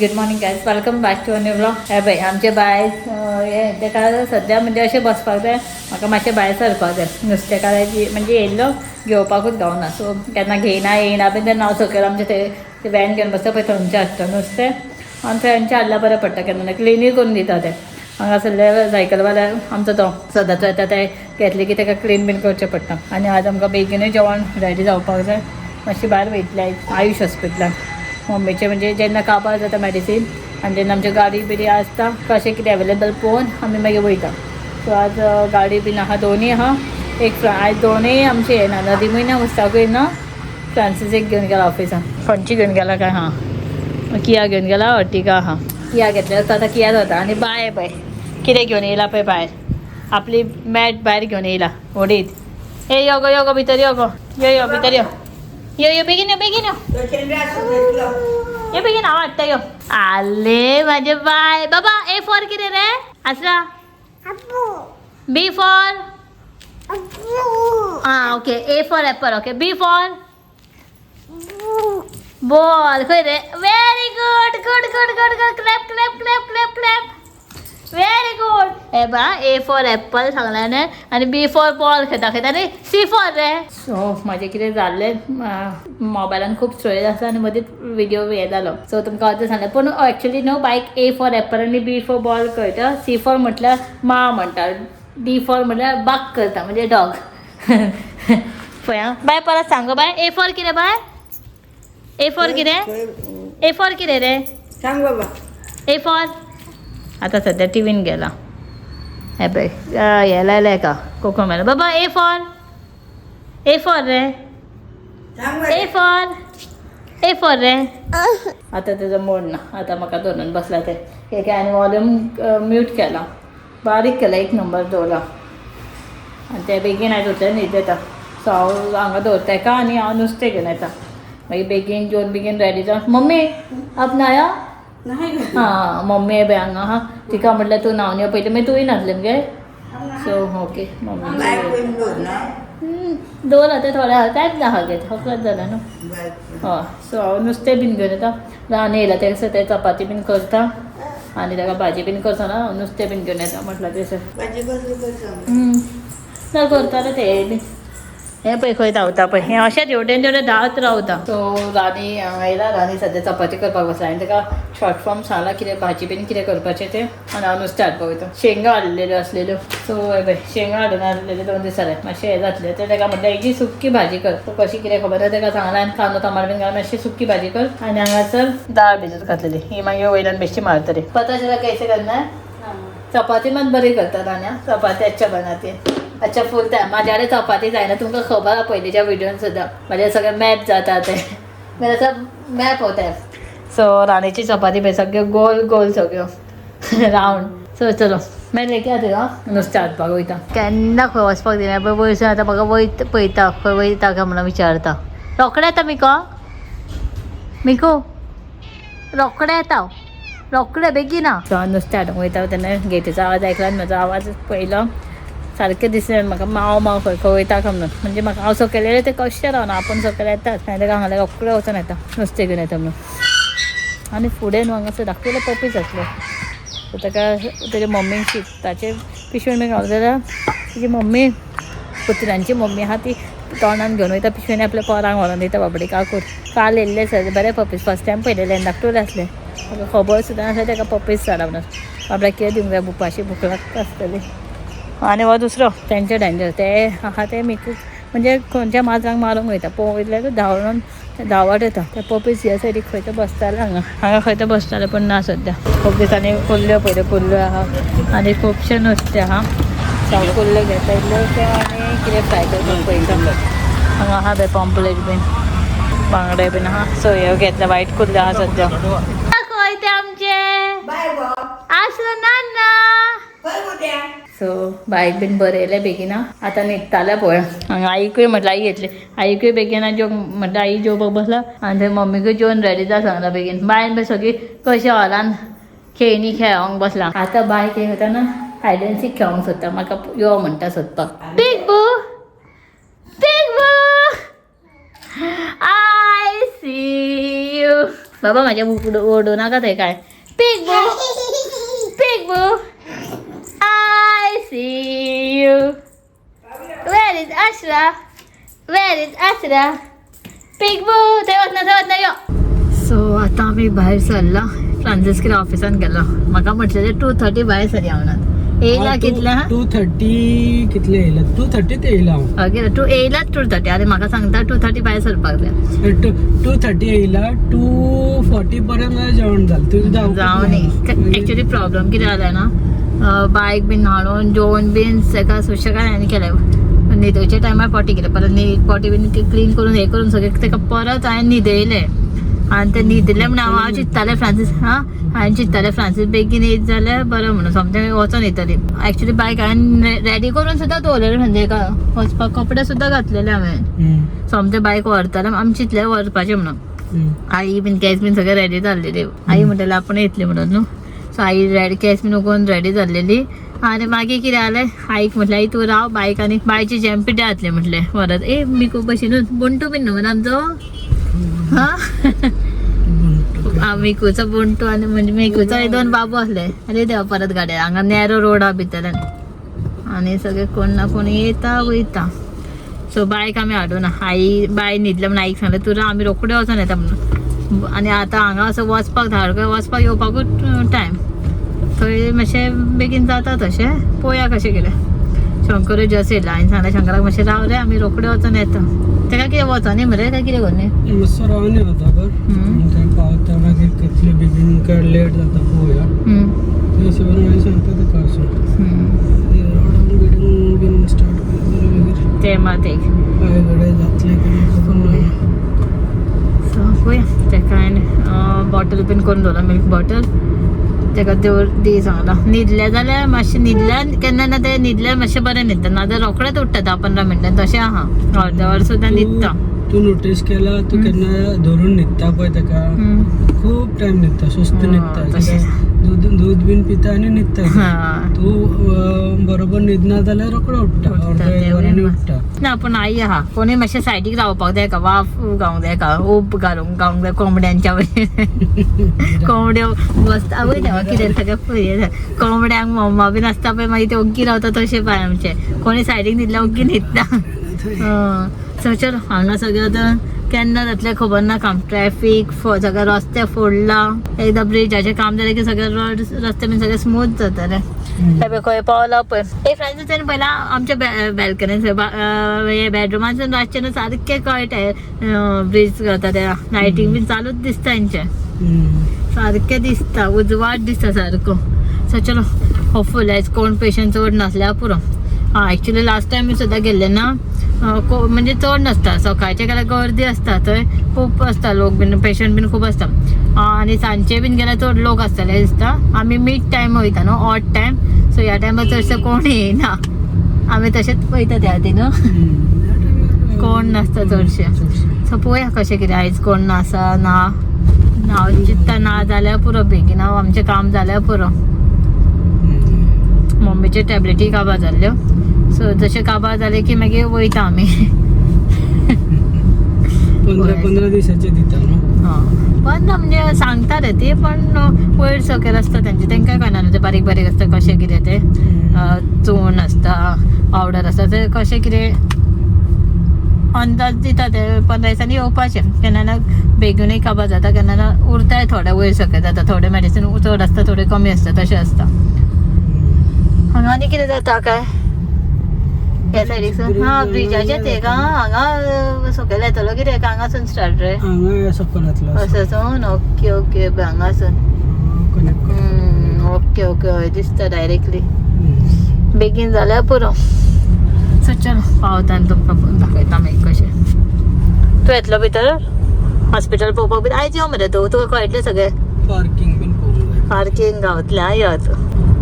Good morning guys, welcome back to new vlog. हे पळय आमचे बाय हे तेका सद्या म्हणजे अशें बसपाक जाय, म्हाका मातशें भायर सरपाक जाय. नुस्तेकाराची म्हणजे येयल्लो घेवपाकूच गावना. सो केन्ना घेयना येयना बीन तेन्ना हांव सकयल आमचे ते व्हॅन घेवन बसता पळय, थंयचें हाडटा नुस्तें आनी थंयचें हाडल्यार बरें पडटा. केन्ना क्लिनूय करून दिता ते. हांगासरले सायकलवाले आमचो तो सदांचो येता, ते घेतले की ताका क्लीन बीन करचें पडटा. आनी आज आमकां बेगीनूय जेवण रेडी जावपाक जाय. मातशी भायर वयतले आयज आयुश हॉस्पिटलान मम्मीचे, म्हणजे जेन्ना काबार जाता मेडिसीन आनी जेन्ना आमची गाडी बिडी आसता कशें कितें अवेलेबल पळोवन आमी मागीर वयता. सो आज गाडी बीन आहा, दोनूय आहा. एक आयज दोनूय आमचे येना, नदीमूय ना, मुस्ताकूय ना. फ्रांसीस एक घेवन गेला ऑफिसान. खंयची घेवन गेला काय? हां, किया घेवन गेला, अर्टिगा आहा. किया घेतले आसता आतां किया जाता. आनी बाय पळय कितें घेवन येयला पळय भायर, आपली मॅट भायर घेवन येयला ओडीत. ए यो गो, यो गो, भितर यो गो, यो यो, भितर यो, यो यो, बेगीन यो, बेगीन यो, यो बेगीन, हांव हाडटा, यो. आले म्हाजे बाय. बाबा, ए फॉर कितें रे आसरा? बी फॉर, आं okay, A for apple, okay. B for ball खंय रे? Very good, good good good good. Clap clap clap clap clap, very good. हे बा, ए फॉर एप्पल सांगलें न्ही आनी बी फॉर बॉल खेळता खेळता. आनी सी फॉर रे? सो म्हाजें कितें जाल्लें, मोबायलान खूब स्टोरेज आसा आनी मदींच विडियो हे जालो. सो तुमकां अर्दें सांगलें, पूण एक्चुली न्हू बायक ए फॉर एप्पल आनी बी फॉर बॉल कळटा. सी फॉर म्हटल्यार मा म्हणटा, डी फॉर म्हटल्यार बाक करता, म्हणजे डॉग. पळय आं बाय, परत सांग बाय, ए फॉर कितें बाय? ए फॉर कितें? ए फॉर कितें रे? सांग बाबा. ए फॉर आतां सद्या टिवीन गेला. हे पळय हे लायलें का कोको मेलो. बाबा, ए फॉर, ए फॉर रे? सांग. ए फॉर, ए फॉर रे? आतां तेजो मोड ना, आतां म्हाका धरून बसला ते. एक आनी वॉल्यूम म्यूट केला, बारीक केला, एक नंबर दवरला आनी ते बेगीन आयज उठले, न्हीद येता. सो हांव हांगा दवरता तेका आनी हांव नुस्तें घेवन येता. मागीर बेगीन जेवन बेगीन रेडी जावन. मम्मी, आप न्हाया? नाही. हां, मम्मी पळय हांगा आहा. तिका म्हटल्यार तूं न्हांवन यो पयलीं, मागीर तूंय न्हातलें मगे. So okay mummy. बाय कोण दवर ना. दवरला ते थोडे आहा, कांयच ना गे, सगळें जालें न्हू. बाय. हय, सो हांव नुस्तें बीन घेवन येता. रान येयला तेका तें चपाती बीन करता आनी ताका भाजी बीन करता ना, हांव नुस्तें बीन घेवन येता म्हटल्यार तशें. भाजी कसली करता? ना करतालें तें बीन. हें पळय खंय धांवता पळय हें, अशेंच हेवटेन तेवटेन धांवत रावता. सो रानी हांगा येयला. रानी सद्या चपाती करपाक बसला आनी ताका शॉर्ट फॉर्म सांगला कितें भाजी बीन कितें करपाचें तें. आनी हांव नुस्तें हाडपाक वयता. शेंगा हाडलेल्यो आसलेल्यो. सो हे पळय शेंगा हाडून हाडलेल्यो 2 दीस जाले. मातशें हें जातलें तें. ताका म्हटलें हेजी सुकी भाजी कर. सो कशी कितें खबर ना, ताका सांगलां आनी कांदो टमाटर बीन घालून मातशी सुकी भाजी कर. आनी हांगासर दाळ भिजत घातलेली, ही मागीर वयल्यान बेश्टी मारतली. पता चला कैसे करना है? चपाती मात बरी करता रान्या, चपाती अच्छा बनाती, अच्छा फुलता. म्हाज्या चपाती जायना, तुमकां खबर आहा. पयलींच्या व्हिडियोन सुद्दां म्हाजे सगळे मॅप जाता ते, मेरा सब मॅप होता है. सो राणीची चपाती पळय, सगळ्यो गोल गोल, सगळ्यो रावंड. सो चलो, मैं लेके आते हा, नुस्तें हाडपाक वयता. केन्ना खंय वचपाक दिना पळय. वयसून आतां म्हाका वयता पळयता, खंय वयता काय म्हणून विचारता. रोखडें येता मिको, मिको, रोखडें येता, रोखडें, बेगीन. सो हांव नुस्तें हाडूंक वयता तेन्ना गेटीचो आवाज आयकला आनी म्हजो आवाज पयलो सारकें दिसलें म्हाका. माव माव खंय खंय वयता काय म्हणून. म्हणजे म्हाका हांव सकयल येयलें तें कशें रावना, आपूण सकयल येताच. हांवें ताका सांगलें रोखडें वचून येता, नुस्तें घेवन येता म्हणून. आनी फुडें न्हू हांगासर धाकटुलें पपीज आसलें. सो ताका तेजे मम्मीन शिताचे पिशवेन बी घालूं जाल्यार तेजी मम्मी, कुत्र्यांची मम्मी आहा ती, तोंडान घेवन वयता पिशवेन, आपल्या पोरांक व्हरोन दिता. बाबडी काकूर. काल येयल्ले सर, बरें पपीज फर्स्ट टायम पळयलेले आनी धाकटुले आसले. म्हाका खबर सुद्दां नासलें ताका पपीज जाला म्हणून. बाबड्याक कितें दिवंक जाय, उपाशी भूक लागता आसतली. आनी हो दुसरो तेंचे डेंजर ते आहा ते मिकू, म्हणजे खंयच्या माजरांक मारूंक वयता, पळयल्यार धांवून धांवत येता. ते पपीज ह्या सायडीक खंय तर बसताले, हांगा हांगा खंय तर बसताले, पूण ना सद्या. खूब दिसांनी कुल्ल्यो पयल्यो. कुल्ल्यो आहा आनी खुबशें नुस्तें आहा. सो हांव कुल्ल्यो घेता इल्ल्यो ते आनी कितें फ्राय करपाक पळयता. हांगा आहा पळय पॉम्पलेट बीन, बांगडे बीन आहा. सो ह्यो घेतले, वायट कुल्ल्यो आहा सद्या. खंय ते आमचे? बाय गो. आसलो ना ना. खंय गो त्या? सो बायक बीन बरयलें बेगीन. आतां न्हिदतालें पळय हांगा. आईकूय म्हटलें, आई येतली, आईकूय बेगीन जेवंक म्हटलें. आई जेवपाक बसला आनी थंय मम्मीकूय जेवन रेडी जा सांगलां बेगीन. बायन पळय सगळी कशें हॉलान खेळणी खेळोंक बसलां. आतां बाय कितें करता ना, हायड एंड सीक खेळोंक सोदता. म्हाका यो म्हणटा सोदपाक. Big boo, big boo, I see you. बाबा माझ्या ओढू नका ते काय. Pig boo, pig boo, I see you. Where is Ashra? Where is Ashra? Pig boo, थंय वचना, थंय वचना, यो. सो आतां आमी भायर सरला. फ्रांसिस्कीर ऑफिसान गेलो. म्हाका म्हटलेलें 2:30 भायर सरया म्हणून. येयला कितल्या? 2:30 कितले येयला? 2:30 येयला हांव. ओके, तूं येयलाच 2:30 आनी म्हाका सांगता 2:30 भायर सरपाक जाय. 2:30 येयला, 2:40 पर्यंत म्हाजें जेवण जालें. तुजें जावं न्ही. एक्चुली प्रॉब्लम कितें जालें ना, बायक बीन हाडून जेवन बीन तेका सुशेगाद हांवें केलें. न्हिदोवच्या टायमार पॉटी केलें, परत न्ही पॉटी बीन क्लीन करून हें करून सगळें तेका परत हांवें न्हिदयलें. आनी तें न्हिदलें म्हणून हांव चिंत्तालें फ्रांसीस, हां, हांवें चिंत्तालें फ्रांसीस बेगीन येयत जाल्यार बरें म्हणून सोमतें वचोन येतली. एक्चुली बायक हांवें रेडी करून सुद्दां दवरलेलें, म्हणजे वचपाक कपडे सुद्दां घातलेले हांवें. सोमतें बायक व्हरतालें, आमी चिंतलें व्हरपाचें म्हणून. आई बीन केंस बीन सगळें रेडी जाल्लेली. आई म्हणटाली आपूण येतली म्हणून न्हू. सो आई रेडी, केंस बीन उगोवन रेडी जाल्लेली. आनी मागीर कितें जालें, आईक म्हटलें आई तूं राव बायक आनी बायची जेमपिटे जातली म्हटलें व्हरत. ए मिकू भशेनूच बंटू बीन न्हू आमचो, हां, मिकूचो बंटू आनी म्हणजे मिकूचो हे दोन बाबू आसले. आरे देवा, परत गाडयेर हांगा नॅरो रोड आहा भितरल्यान आनी सगळे कोण ना कोण येता वयता. सो बायक आमी हाडूना. आई बाय न्हिदलें म्हणून आईक सांगलें तूं राव, आमी रोखडे वचोन येता म्हणून. आनी आतां हांगा असो वचपाक धाडगांव वचपाक येवपाकूच टायम थंय मातशें बेगीन जाता तशें. पळोवया कशें कितें. शंकरूय जस्ट येयला. हांवें सांगलें शंकराक मातशें राव रे, आमी रोखडे वचोन येता. तेका कितें वचोनी मरे काय कितें करूं? मातसो रावन येता बरं, थंय पावता मागीर कितले बेगीन काय लेट जाता पळोवया. त्या हिशोबान मागीर सांगता तुका वचून. रोडान बिडून बीन स्टार्ट करतलो मागीर. ते मात एक काय घडये जातलें की ना खबर ना. सो पळोवया. तेका हांवें बॉटल बीन करून दवरला, मिल्क बॉटल. तेका दवर दी सांगला. न्हिदलें जाल्यार मातशें न्हिदल्यार केन्ना ना ते न्हिदल्यार मातशें बरें न्हिदता, नाजाल्यार रोखडेंच उठ्ठा 10-15 मिनटान. तशें आहा, अर्दे वर सुद्दां न्हिदता. तूं नोटीस केला तूं केन्ना धरून न्हिदता पळय तेका, खूब टायम न्हिदता, सुस्त न्हिदता. तशें. दूद दूद बीन पिता आनी न्हिदता. तूं बरोबर न्हिदना जाल्यार रोखडो उठ्ठा, अर्दे एक वरांनी उठ्ठा. ना पूण आई आहा कोणूय मातशें सायडीक रावपाक जाय का, वाफ गावंक जाय का, ऊब घालूंक गावंक जाय कोंबड्यांच्या वयर. कोंबड्यो बसता वय तेव्हा कितें सगळें कोंबड्यांक मम्मा बीन आसता पळय, मागीर ते ओग्गी रावता तशें पाय आमचे. कोणूय सायडीक न्हिदल्यार ओग्गी न्हिदता. सो चल, हांगा सगळें आतां केन्ना जातलें खबर ना काम. ट्रॅफीक सगळे रस्ते फोडला. एकदां ब्रिजाचें काम जालें की सगळे रोड रस्ते बीन सगळे स्मूथ जातले. पळय खंय पावला पळय. ए फ्रांसीस, ताणें पयला आमच्या बॅल्कनीन हे बेडरुमांतसून रातचें न्हू सारकें कळटा ब्रिज करता ते. लायटींग बीन चालूच दिसता तेंचें, सारकें दिसता, उजवाड दिसता सारको. सो चलो, होपफूल आयज कोण पेशंट चड नासल्यार पुरो. हां, एक्चुली लास्ट टायम सुद्दां गेल्ले ना, म्हणजे चड नासता. सकाळचे गेल्यार गर्दी आसता थंय, खूब आसता लोक बीन, पेशंट बीन खूब आसता. आनी सांजचे बीन गेल्यार चड लोक आसतले दिसता. आमी मीड टायम वयता न्हू, ऑड टायम. सो ह्या टायमार चडशे कोण येयना. आमी तशेंच वयता त्या ती न्हू, कोण नासता चडशे. सो पळोवया कशें कितें आयज कोण नासा ना. हांव चिंत्ता ना जाल्यार पुरो, बेगीन हांव आमचें काम जाल्यार पुरो. मम्मीच्यो टॅबलेटी काबार जाल्ल्यो. सो जशें काबार जालें की मागीर वयता आमी. 15-15 दिसाचे दिता न्हू. हां, पण म्हणजे सांगता रे ती, पण वयर सकयल आसता तेंचे, तेंकां कळना न्हू ते बारीक बारीक आसता कशें कितें तें. चून आसता, पावडर आसता, ते कशें कितें अंदाज दिता ते. 15 दिसांनी येवपाचें. केन्ना ना बेगीनूय काबार जाता, केन्ना ना उरताय थोडे वयर सकयल जाता. थोडे मेडिसीन चड आसता, थोडे कमी आसता, तशें आसता. हांगा आनी कितें जाता काय ह्या सायडीक? हां, ब्रिजाचें तें का हांगा सकयल येतलो कितें हांगासून स्टार्ट रे? हांगा सकयल येतलो. असासून, ओके ओके, हांगासून ओके ओके, हय दिसता डायरेक्टली. बेगीन जाल्यार पुरो. सो चल, पावता आनी तुमकां दाखयता मागीर कशें. तूं येतलो भितर हॉस्पिटल पळोवपाक बीन? आयज यो मरे तूं, तुका कळटलें सगळें. पार्किंग बीन पळोवंक जाय. पार्किंग गावतलें. आं, यो तूं.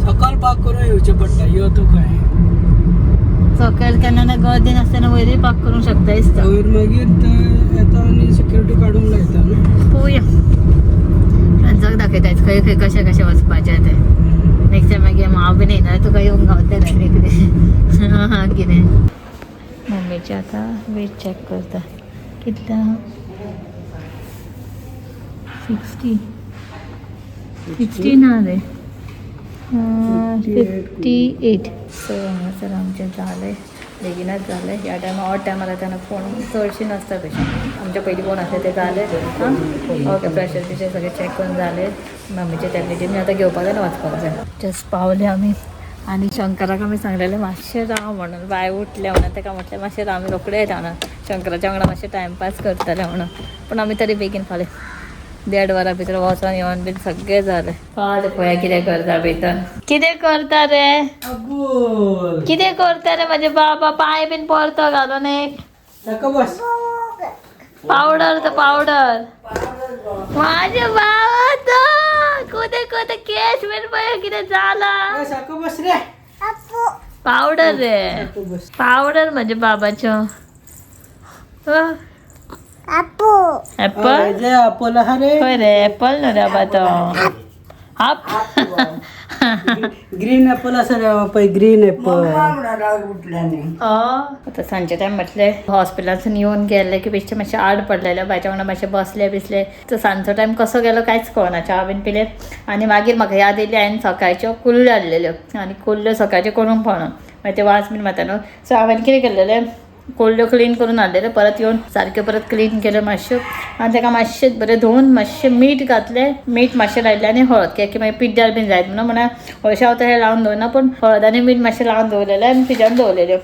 सकाळ पार्क करून येवचें पडटा. यो तूं खंय. सकयल केन्ना ना गर्दी नासतना वयरूय पार्क करूंक शकता दिसता. वयर मागीर ते येता आनी सिक्युरिटी काडूंक लायता न्हू. पळोवया, फ्रेंड्साक दाखयता खंय खंय कशें कशें वचपाचें तें. नेक्स्ट टायम मागीर हांव बीन येयना, तुका येवंक गावतलें डायरेक्टली. हां, कितें मम्मीचें आतां वेट चॅक करता कितलें आहा. 60 60 ना रे, 58. सो हांगासर आमचें जालें, बेगीनच जालें. ह्या टायमार ऑड टायमार आतां कोण चडशीं नासता पेशंट. आमच्या पयलीं कोण आसले ते जाले. हां, ओके. प्रेशर बिशर सगळें चॅक करून जालें. मम्मीचे टॅबलेटी बी आतां घेवपाक जाय, वचपाक जाय. जस्ट पावले आमी आनी शंकराक आमी सांगलेलें मातशें राव म्हणून. बाय उठलें म्हणून ताका म्हटलें मातशें राव, आमी रोखडे येता म्हणून, शंकराच्या वांगडा मातशें टायमपास करतले म्हणून. पूण आमी तरी बेगीन पावले. 1.5 वरां भितर वचोन येवन बीन सगळें जालें. पावले. पळया कितें करता भितर. कितें करता रे? बोल. कितें करता रे माझे बाबा? पांय बीन परतो घालून एक. ताका बस. पावडर तर पावडर. माझे बाबा तो कुठे कुठे केस बीन पळय कितें जाला. सारको बस रे. पावडर रे. बस. पावडर माझ्या बाबाचो. ऍपल. जे ॲपल हा रे. खंय रे ऍपल न्हू रे बाबा तो आप. ग्रीन ॲपल आसा रे पळय, ग्रीन ॲपल. उठल्याने. आता सांजचे टायम म्हटलें हॉस्पिटलांतसून येवन गेल्ले की बेश्टे मातशें आड पडलेले. बायच्या वांगडा मातशें बसले बिसले. तर सांजचो टायम कसो गेलो कांयच कळना. च्या बीन पिले आनी मागीर म्हाका याद येयली, हांवें सकाळच्यो कुल्ल्यो हाडलेल्यो आनी कुल्ल्यो सकाळच्यो करूंक पावना, मागीर ते वास बीन मारता न्हू. सो हांवें कितें केल्लेलें, कुल्ल्यो क्लीन करून हाडलेल्यो, परत येवन सारक्यो परत क्लीन केल्यो मातश्यो आनी ताका मातशें बरें धुवन मातशें मीठ घातलें. मीठ मातशें लायलें आनी हळद, कित्याक की मागीर पिड्ड्यार बीन जायत म्हणून. म्हणल्यार हळशी हांव तशें लावन दवरना, पूण हळद आनी मीठ मातशें लावन दवरलेलें आनी फ्रिजान दवरलेल्यो.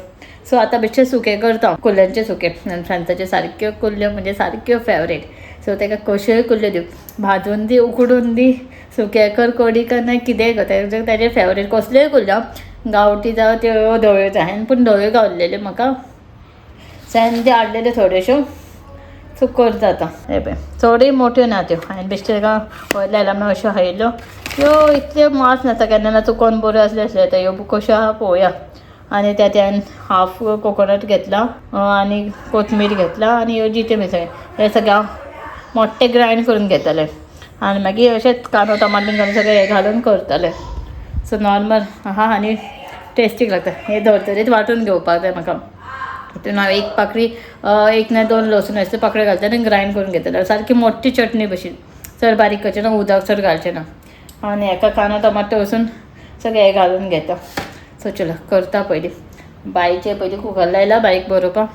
सो आतां बेश्टें सुकें करता, कुल्ल्यांचें सुकें. आनी फ्रांसाच्यो सारक्यो कुल्ल्यो म्हणजे सारक्यो फेवरेट. सो ताका कश्योय कुल्ल्यो दी, भाजून दी, उकडून दी, सुकें कर, कडी कर, ना कितेंय कर, ताजें फेवरेट कसल्योय कुल्ल्यो, गांवठी जावं त्यो धव्यो जावं. हांवें पूण धव्यो गावलेल्यो म्हाका. सो हांवें त्यो हाडलेल्यो थोड्योश्यो. सो करता आतां. हें पळय, चडूय मोट्यो ना त्यो. हांवें बेश्टें ताका वयर लायला म्हणून अश्यो हाडिल्ल्यो त्यो. इतल्यो मास नासता केन्ना ना, चुकोन बऱ्यो आसल्यो आसल्यो जाता. ह्यो कश्यो आहा पळोवया. आनी त्या हांवें हाफ कोकोनट घेतला आनी कोथमीर घेतला आनी ह्यो जिते मिरसांग, हे सगळें हांव मोट्टें ग्रायंड करून घेतलें आनी मागीर अशेंच कांदो टमाटर बीन घालून सगळें हें घालून करतलें. सो नॉर्मल आहा आनी टेस्टीक लागता. हें धरतरीत वांटून घेवपाक जाय म्हाका. तितून हांव एक पाकळी, एक ना दोन लसूण पाकळ्यो घालतलें आनी ग्रायंड करून घेतलें. सारकी मोठी चटणी भशेन, चड बारीक करचें ना, उदक चड घालचें ना. आनी हेका कांदो टमाटो वचून सगळें हें घालून घेता. सो चलो करता पयलीं. बायचें पयलीं कुकर लायला बाईक बरोवपाक.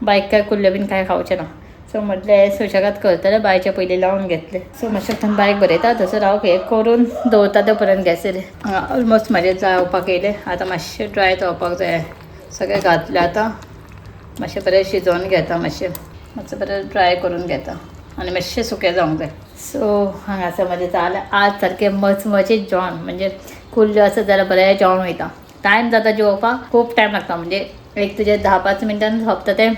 बाईक काय कुल्ल्यो बीन काय खावचें ना. सो म्हटलें सुशेगाद करतलें, बायचें पयलीं लावन घेतलें. सो मातशें बायक बरयता थंयसर हांव हें करून दवरता ते पर्यंत गॅसीर. ऑलमोस्ट म्हाजें जावपाक येयलें. आतां मातशें ड्राय जावपाक जाय. सगळें घातलें आतां, मातशें बरें शिजोवन घेता, मातशें मातशें बरें ड्राय करून घेता आनी मातशें सुकें जावंक जाय. सो हांगासर म्हाजें जालें आज सारकें मचमचीत जेवण. म्हणजे कुल्ल्यो आसत जाल्यार बरें जेवण वयता. टायम जाता जेवपाक, खूब टायम लागता. म्हणजे एक तुजें 10-5 मिनटान सोंपता तें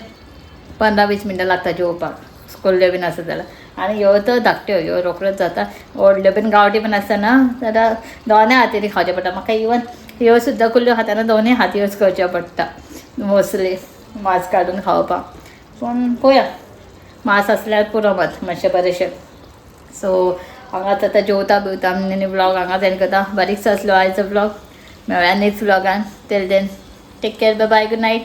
15-20 मिनटां लागता जेवपाक, कुल्ल्यो बीन आसत जाल्यार. आनी ह्यो तर धाकट्यो, ह्यो रोखड्योच जाता. व्हडल्यो बीन गांवठी बीन आसता ना जाल्यार दोनूय हातींनी खावचें पडटा. म्हाका इवन ह्यो सुद्दां कुल्ल्यो खाताना दोनूय हात यूज करचे पडटा मोस्टली मांस काडून खावपाक. पूण पळोवया, मांस आसल्यार पुरो मात मातशें बरेंशें. सो हांगाच आतां जेवता बिवता आनी व्लॉग हांगाच एंड करता. बारीकसो आसलो आयचो व्लॉग. मेळया next व्लॉगान. Till then take care, bye, good night.